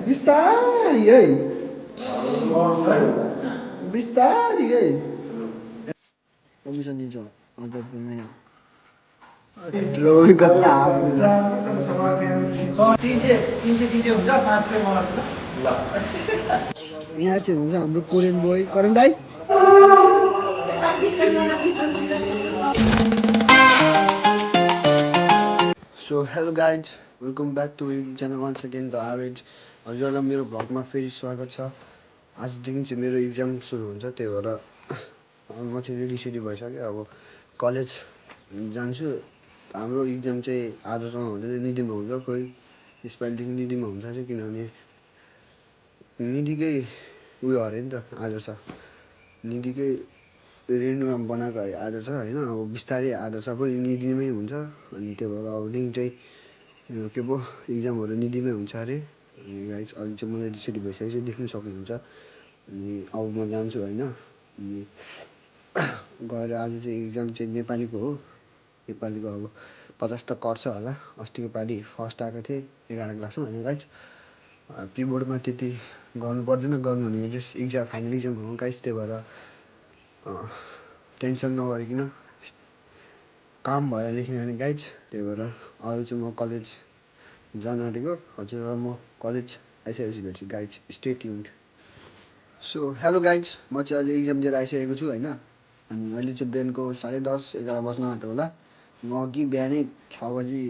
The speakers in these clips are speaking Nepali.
बिस्तारी है बिस्तारी है कमिसन दिन्छ हजुर महिना ड्रोइङ गर्दा यहाँ चाहिँ हुन्छ हाम्रो कोरियन बोय करण दाई so hello guys welcome back to channel once again the always हजुरहरूलाई मेरो भ्लगमा फेरि स्वागत छ। आजदेखि चाहिँ मेरो इक्जाम सुरु हुन्छ, त्यही भएर म चाहिँ रेडी भइसक्यो। अब कलेज जान्छु। हाम्रो इक्जाम चाहिँ आजसम्म हुन्छ, निधिमा हुन्छ, खोइ यसपालिदेखि निधिमा हुन्छ अरे, किनभने निधिकै उयो अरे नि त आज छ, निधिकै रेन्टमा बनाएको अरे आज छ होइन। अब बिस्तारै आज सबै निधिमै हुन्छ, अनि त्यो भएर अबदेखि चाहिँ के पो इक्जामहरू निधिमै हुन्छ अरे। अनि गाइस अहिले चाहिँ म रेडी भइसकेको छु, देख्नु सक्नुहुन्छ। अनि अब म जान्छु होइन। अनि गएर आज चाहिँ इक्जाम चाहिँ नेपालीको हो। नेपालीको अब 50 त कट्छ होला। अस्तिको पालि फर्स्ट आएको थिएँ 11 क्लासमा। अनि गाइस प्रिबोर्डमा त्यति गर्नु पर्दैन, गर्नु भने जस्ट इक्जाम फाइनल इक्जाम हो गाइस। त्यही भएर टेन्सन नगरिकन काम भयो लेख्ने भने गाइज। त्यही भएर अहिले चाहिँ म कलेज जान आँटेको। हजुर म कलेज आइसकेपछि भेट्छु guys, stay tuned. So hello guys, म चाहिँ अहिले इक्जाम दिएर आइसकेको छु होइन। अनि अहिले चाहिँ बिहानको 10:30 11 बज्न आँट्यो होला। म अघि बिहानै 6 बजी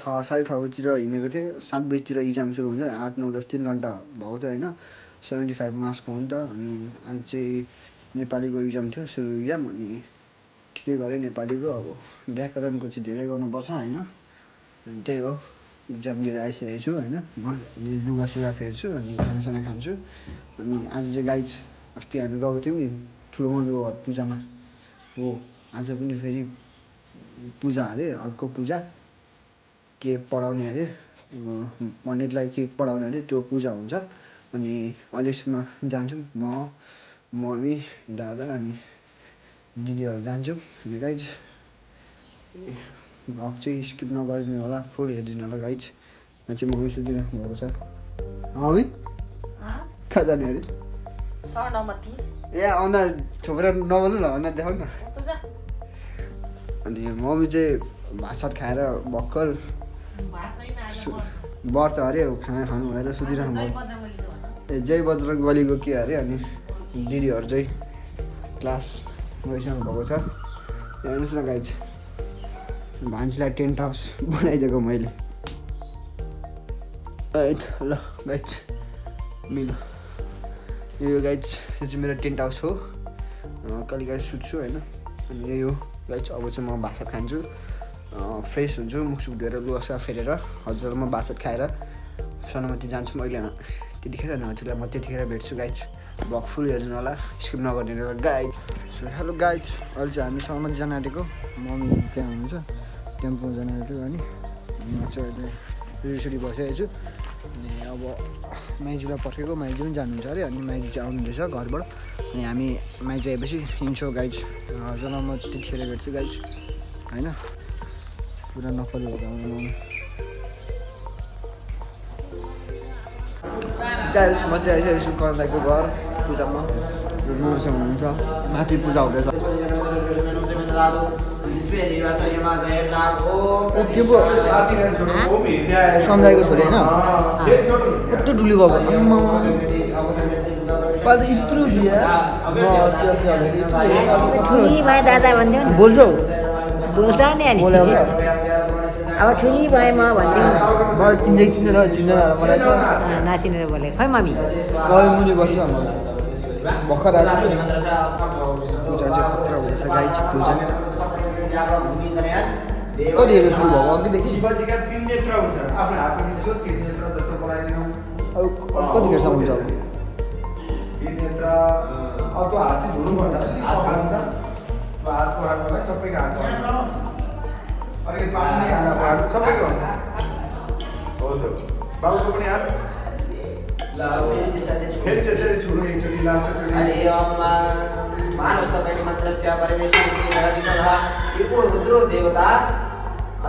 6:30 बजीतिर हिँडेको थिएँ। 7 बजीतिर इक्जाम सुरु हुन्छ, 8 9 10 3 घन्टा भएको थियो होइन। 75 मार्क्सको हो नि त। अनि आज चाहिँ नेपालीको इक्जाम थियो, सुरु इक्जाम। अनि ठिकै गरेँ नेपालीको। अब व्याकरणको चाहिँ धेरै गर्नुपर्छ होइन। अनि त्यही हो, इक्जाम दिएर आइसकेको छु होइन। म लुगासुगा फेर्छु अनि खानासाना खान्छु। अनि आज चाहिँ गाइज अस्ति हामी गएको थियौँ नि ठुलो मम्मीको घर पूजामा, हो आज पनि फेरि पूजा अरे, अर्को पूजा के पढाउने अरे, पण्डितलाई के पढाउने अरे, त्यो पूजा हुन्छ। अनि अहिलेसम्म जान्छौँ म, मम्मी, दादा अनि दिदीहरू जान्छौँ। अनि गाइज भ्लग चाहिँ स्किप नगरिदिनु होला, फुल हेरिदिनु होला गाइज। यहाँ चाहिँ मम्मी सुतिराख्नु भएको छ। मम्मी कहाँ जाने अरे? ए अनुहार छोपेर नबोल्नु न, अनुहार देखाउनु न। अनि मम्मी चाहिँ भात सात खाएर भर्खर व्रत अरे, खाना खानु भएर सुतिराख्नु भयो। ए जय बजरङ्ग बलीको के अरे। अनि दिदीहरू चाहिँ क्लास गइसक्नु भएको छ। हेर्नुहोस् न गाइज, भान्जीलाई टेन्ट हाउस बनाइदिएको मैले। ल गाइज मिलो, यो गाइज यो चाहिँ मेरो टेन्ट हाउस हो। कहिले काहीँ सुत्छु होइन। अनि यही हो गाइज। अब चाहिँ म भात खान्छु, फ्रेस हुन्छु, मुखसुख धोएर लुगासुगा फेरेर हजुर म भात खाएर सनमती जान्छु मैले त्यतिखेर। अनि हजुरलाई म त्यतिखेर भेट्छु गाइज। भ्लग फुल हेर्नु होला, स्किप नगरिदिनु होला गाइज। सो हेलो गाइज, अहिले चाहिँ हामी सनमती जान आँटेको। मम्मी त्यहाँ हुनुहुन्छ, टेम्पोमा जान आँटेको। अनि म चाहिँ अहिले रेडी भइसकेको छु। अनि अब माइजूलाई पर्खेको, माइजू पनि जानुहुन्छ अरे। अनि माइजू चाहिँ आउनुहुँदैछ घरबाट। अनि हामी माइजू आएपछि हिँड्छौँ गाइज। हजुरलाई म त्यतिखेर भेट्छु गाइज होइन। पुरा नफली भएको आउनु गाइज। म चाहिँ आइसकेको छु करण दाइको घर पूजामा। मसँग हुनुहुन्छ, माथि पूजा हुँदैछ। के पो सम्झाएको छोरी होइन, कस्तो ठुलो भएको यत्रो बोल्छौ बोल्छ नि अनि बोलाउँछ। अब ठुली भए म भनिदिउँ मलाई चिन्दैन मलाई त नचिनेर बोले खै मम्मी मुनि बस्छ भर्खर आएको। पूजा चाहिँ खतरा हुँदैछ गाइज। पूजा कतिखेर सुरु भएको अघिदेखि? अब कतिखेरसम्म हुन्छ? बाबुको पनि हात फेरि त्यसरी छुनु एकचोटि लास्ट मानव तपाईले मन्त्रस्य परमेश्वरस्य हरिसभा एको रुद्रो देवता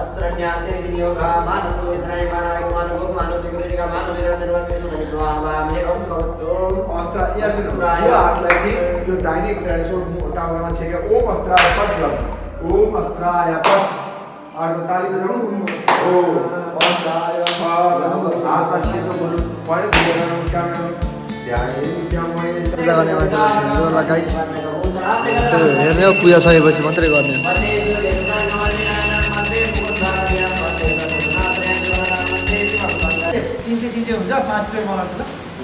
अस्त्रन्यासे विनियोगा मानसो वित्राय मानाय मानगो मानसिक रेडिका मानव निरन्तर वन्य सदनि प्रवाहमे ओम कवतोम अस्त्र यहाँ सुन्नु यो हातलाई चाहिँ यो दाहिने डाइसो टाउकोमा छेकेर ओम अस्त्राय पद गर्नु ओम अस्त्राय पद अर्को ताली बजाउनु ओम अस्त्राय पद हातमा सेतो गर्नु पढ्नु नमस्कार गर्नु पूजा गर्ने मान्छेलाई गाइज हेर्ने हो पूजा सकेपछि मात्रै गर्ने हुन्छ 5 रुपैयाँ मलाई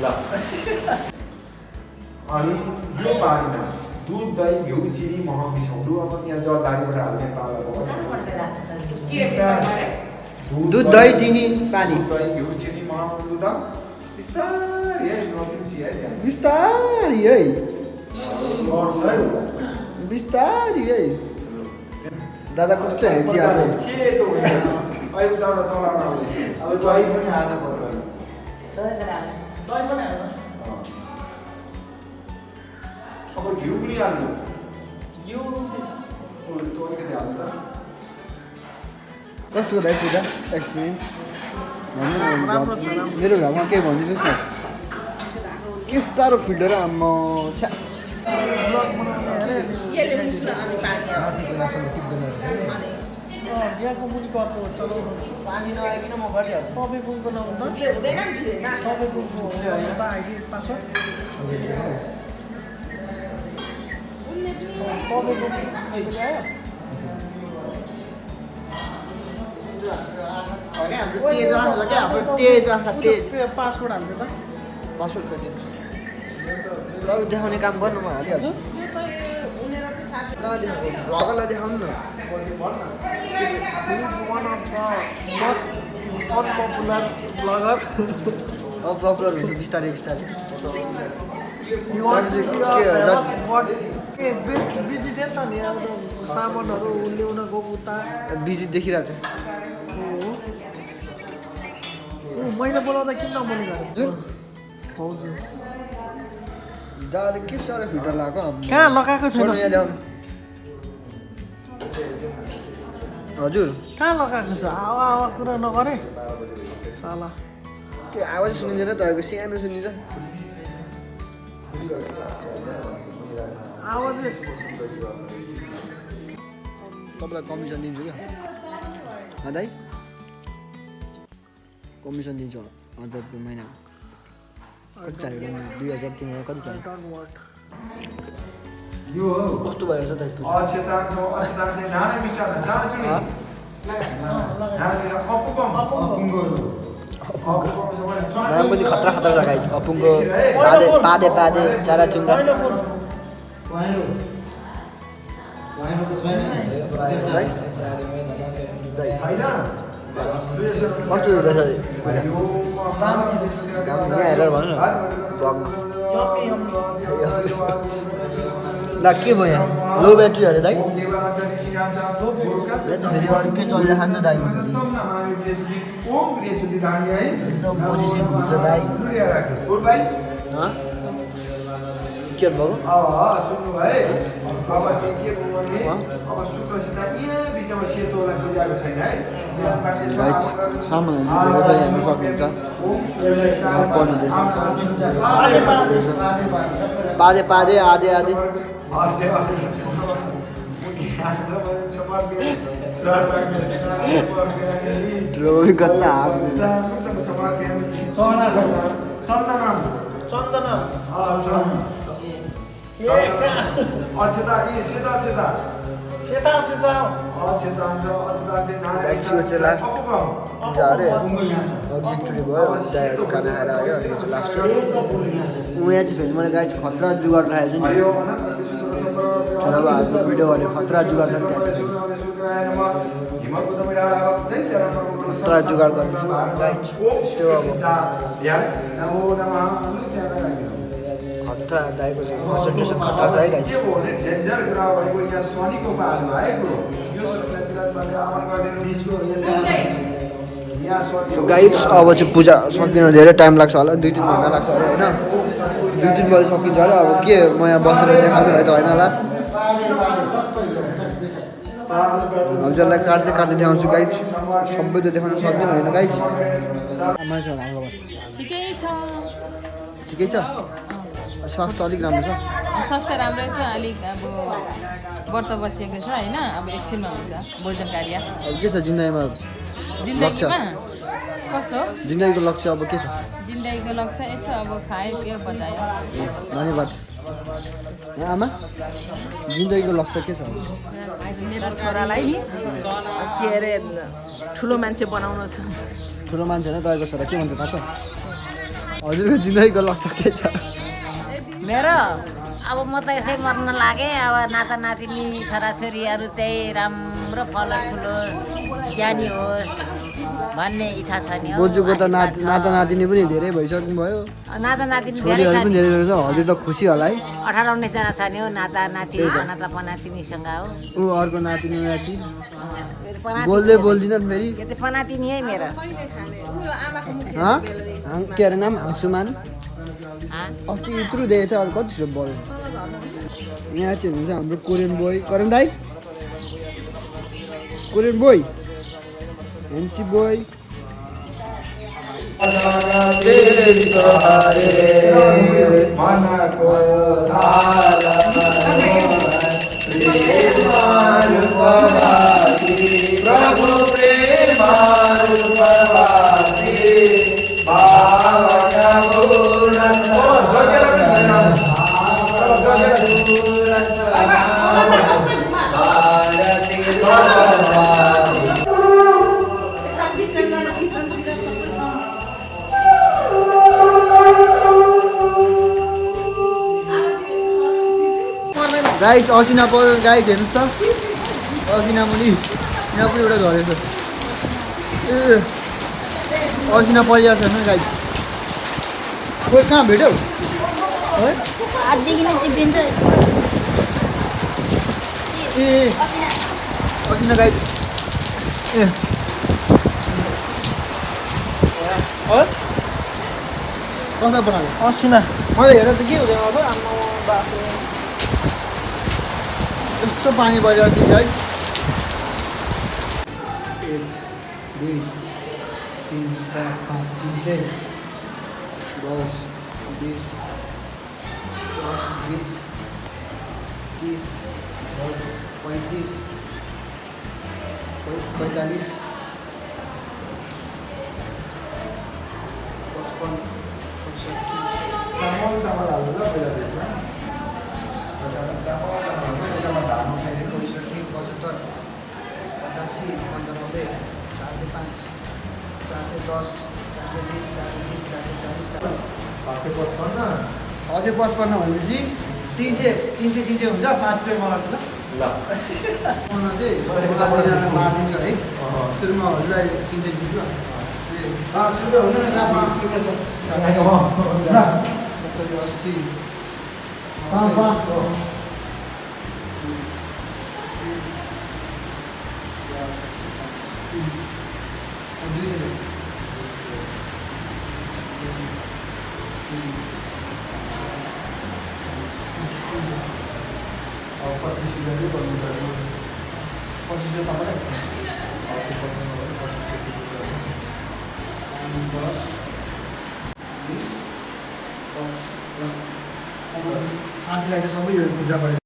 ल अनि यो बारीमा दुध दही घिउ चिनी मह मिसाउनु अब यहाँ जरदारीबाट हाल्ने पालाको दुध दही चिनी पानी दुध दही घिउ चिनी मह दुध बिस्तारै है नपिल्सी है बिस्तारी है बिस्तारी है दादा कस्तो हेर्छ अब सेतो होइन अहिले उताबाट तलबाट आउँदैछ अब दही पनि हाल्नु पर्यो अब घिउ पनि हाल्नु घिउ तोरीले हाल्नु त कस्तो भयो पूजा एक्सपिरियन्स मेरो घरमा केही भनिदिनुहोस् न के साह्रो फिल्डर आम्म छ्या यहाँको मुनि गर्छु पानी नआइकन म गरिहाल्छु तपाईँको नहुँदा तपाईँको आइडी पासवर्ड हाम्रो तेज आँखा तेज पासवर्ड हाल्नु त पासवर्ड गरिदिनुहोस् तपाईँ देखाउने काम गर्नु म हालिहाल्छु कहाँ देखाउनु भ्लगरलाई देखाउनु न one of the most unpopular bagger अब पपुलर हुन्छ बिस्तारै बिस्तारै बिजी थियो नि त नि अब सामानहरू ल्याउन गएको उता बिजी देखिरहेको मैले बोलाउँदा किन नबोल्नु छ हजुर दाले के साह्रो फिल्टर लगाएको कहाँ लगाएको छैन यहाँ ल्याउनु हजुर कहाँ लगाएको छ आवा आवा कुरा नगरे साला के आवाज सुनिँदैन तपाईँको सानो सुनिन्छ आवाज तपाईँलाई कमिसन दिन्छु क्या दाइ कमिसन दिन्छु 1000 रुपियाँ महिनाको कति चाहियो 2000 3,000 कति चाहियो यो हो कस्तो भएर छ दाइ अक्षताको अक्षताले नाना मिठाई चाहन्छु नि नाम पनि खतरा खतरा जग्गा छ अपुङको पादे पादे पादे चाराचुङ्गा कस्तो हुँदैछ यहाँ हेरेर भन्नु न ल के भयो यहाँ लो ब्याट्री अरे दाइ फेरि अर्कै चलिरहेको नि त दाइ एकदम पोजिसन हुन्छ दाइ के भयो सुन्नु है अब चाहिँ के भयो भने अब शुक्रसित यहाँ बिचमा सेतोलाई बुझाएको छैन है सामान हेर्नु सक्नुहुन्छ पादे पादे आधे आधे ड्रोन कता लास्ट पूजा अरे अघि एकचोटि भयो त्यहाँ खाना खाएर आयो अनि लास्ट ऊ यहाँ चाहिँ फेरि मैले गाई चाहिँ खतरा जुगाड राखेको छु नि ठुलो बाबुको भिडियो भने खतरा जुगाड छ खतरा जुगाड गर्छु गाई त्यो अब खतरा दाइको कन्सन्ट्रेसन खतरा छ है गाई सो गाइड्स अब चाहिँ पूजा सकिन धेरै टाइम लाग्छ होला 2-3 घन्टा लाग्छ होला होइन 2-3 बजी सकिन्छ होला अब के म यहाँ बसेर देखाउने भए त होइन होला हजुरलाई काट्दै काट्दै देखाउँछु गाइज सबै त देखाउन सक्दैन होइन गाइज मान्छे हाम्रो ठिकै छ ठिकै छ स्वास्थ्य अलिक राम्रो छ स्वास्थ्य राम्रै छ अलिक अब व्रत बसिएको छ होइन अब एकछिनमा हुन्छ भोजन कार्य अब के छ जिन्दगीमा जिन्दगीमा कस्तो जिन्दगीको लक्ष्य अब के छ जिन्दगीको लक्ष्य यसो अब खायो पियो बजायो धन्यवाद आमा जिन्दगीको लक्ष्य के छ मेरो छोरालाई नि के अरे ठुलो मान्छे बनाउनु छ ठुलो मान्छे होइन तपाईँको छोरा के भन्छ थाहा छ हजुरको जिन्दगीको लक्ष्य के छ मेरो अब म त यसै मर्न लागेँ अब नाता नातिनी छोराछोरीहरू चाहिँ राम्रो फलोस् फुलोस् ज्ञानी होस् भन्ने इच्छा छ नि बोजूको त नाता नातिनी पनि धेरै भइसक्नु भयो नाता नातिनी धेरै छोरीहरू छ पनि धेरै छ हजुर त खुसी होला है 18-19 जना छ नि हो नाता नातिनी नाता पनातिनीसँग हो ऊ अर्को नातिनी नाति पनातिनी बोल्दै बोल्दिनँ फेरि यो चाहिँ पनातिनी है मेरो के अरे नाम हाङसुमान हाँ? अस्ति यत्रो देखेको छ अहिले कति बल यहाँ चाहिँ हुन्छ हाम्रो कोरियन बोय करण दाई कोरियन बोय हेन्सी बोय गाइज असिना पर्यो गाइज हेर्नुहोस् त असिना मुनि यहाँ पनि एउटा झरेछ ए असिना परिरहेको छैन गाइज खोइ कहाँ भेट्यौ है हातदेखि नै चिप्लिन्छ ए असिना गाइज ए कता बनायो असिना मैले हेरेर त के हुँदैन अब आम्मा बाटो यस्तो पानी परिरहेको थियो है 1 2 3 4 5 300 10 20 10 20 30 35 45 चामल चामल हाल्नु ल पहिला त्यसमा चामल चामल धान खाइदिनु 75 85 95 405 410 420 430 440 450 655 भनेपछि 300 हुन्छ 5 रुपियाँ मलाई लाग्छ ल चाहिँ मारिदिन्छु है सुरुमा हजुरलाई 300 दिन्छु ल 5 रुपियाँ हुँदैन 5 रुपियाँ छ 80 5 हो अब 25 रुपियाँ गर्नु पर्यो 25 रुपियाँ तपाईँलाई 10 साथीलाई त सबै यो पूजा गरेर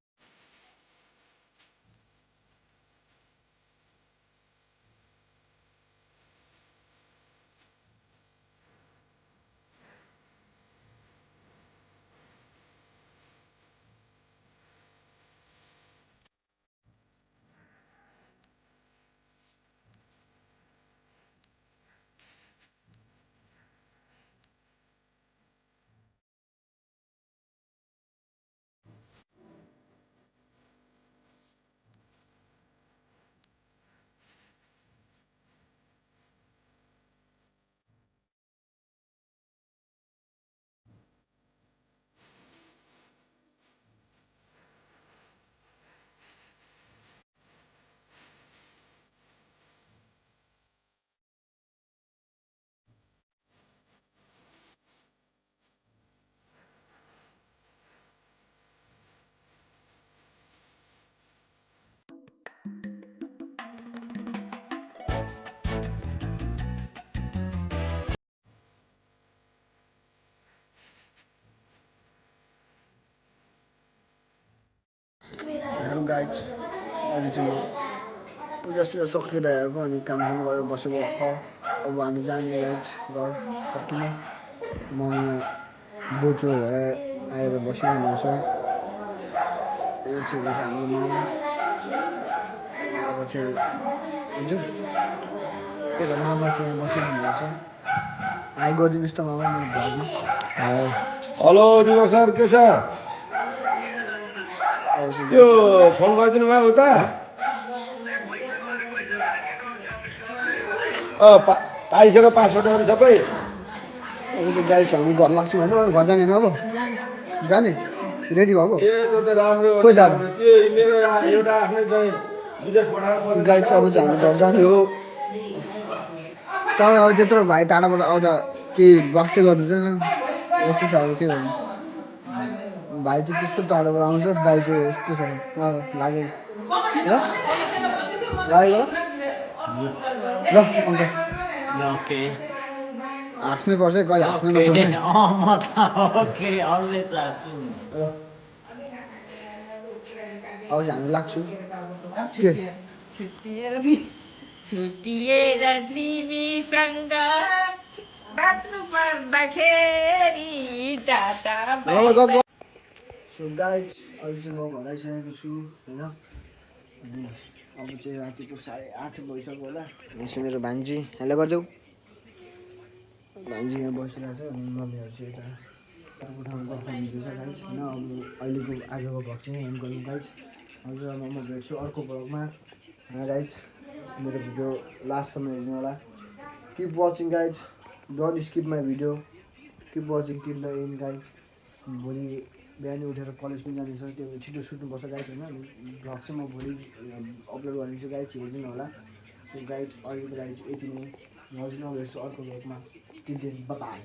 गाइज अहिले चाहिँ म पूजासुजा सकिएर आएको अनि कामसाम गरेर बसेको अब हामी जाने गाइज घर फर्किने म यहाँ बोजू भएर आएर बसिरहनु छ यो चाहिँ हाम्रो मामा अब चाहिँ हजुर त्यही त मामा चाहिँ यहाँ बसिरहनु छ हाई गरिदिनुहोस् त मामा मेरो भ्लगमा हेलो दिवस सर के छ त्यो फोन गरिदिनु भयो उता पाइसक्यो पासपोर्टहरू सबै अब चाहिँ गाडी छ हामी घर लाग्छौँ होइन घर जाने अब जाने रेडी भएको त्यो त राम्रो खोइ दादा त्यो मेरो एउटा आफ्नै चाहिँ विदेश पठाएर गाडी चाहिँ अब चाहिँ हामी घर जाने हो तपाईँ अब त्यत्रो भाइ टाढाबाट आउँदा केही वास्तै गर्दैछ यस्तो छ अब के गर्नु भाइ चाहिँ त्यस्तो टाढोबाट आउँछ दाइ चाहिँ यस्तो छ लाग्यो ल लाग्यो ल अन्त ओके हाँस्नै पर्छ कहिले हाँस्नै नपर्छ म त ओके अलवेज हाँस्छु अब चाहिँ हामी लाग्छौँ के छुट्टिएर तिमीसँग बाँच्नु पर्दाखेरि टाटा सो गाइज अहिले चाहिँ म घर आइसकेको छु होइन अनि अब चाहिँ रातिको 8:30 भइसक्यो होला यहाँ चाहिँ मेरो भान्जी हेलो गरिदेऊ भान्जी यहाँ बसिरहेको छ अनि मम्मीहरू चाहिँ यता अर्को ठाउँमा बस्नुहुँदैछ गाइज होइन अब अहिलेको आजको भ्लग चाहिँ एन्ड गरौँ गाइज हजुरलाई म भेट्छु अर्को भ्लगमा होइन गाइज मेरो भिडियो लास्टसम्म हेर्नु होला keep watching guys don't skip my video keep watching till the and guys भोलि बिहान उठेर कलेज पनि जाने छ त्यो छिटो सुत्नुपर्छ गाइज होइन भ्लग चाहिँ म भोलि अपलोड गरिदिन्छु गाइज हेरिदिनु होला सो गाइज अहिलेको गाइज यति नै हजुर नभेट्छु अर्को भ्लगमा टिल देन बाइ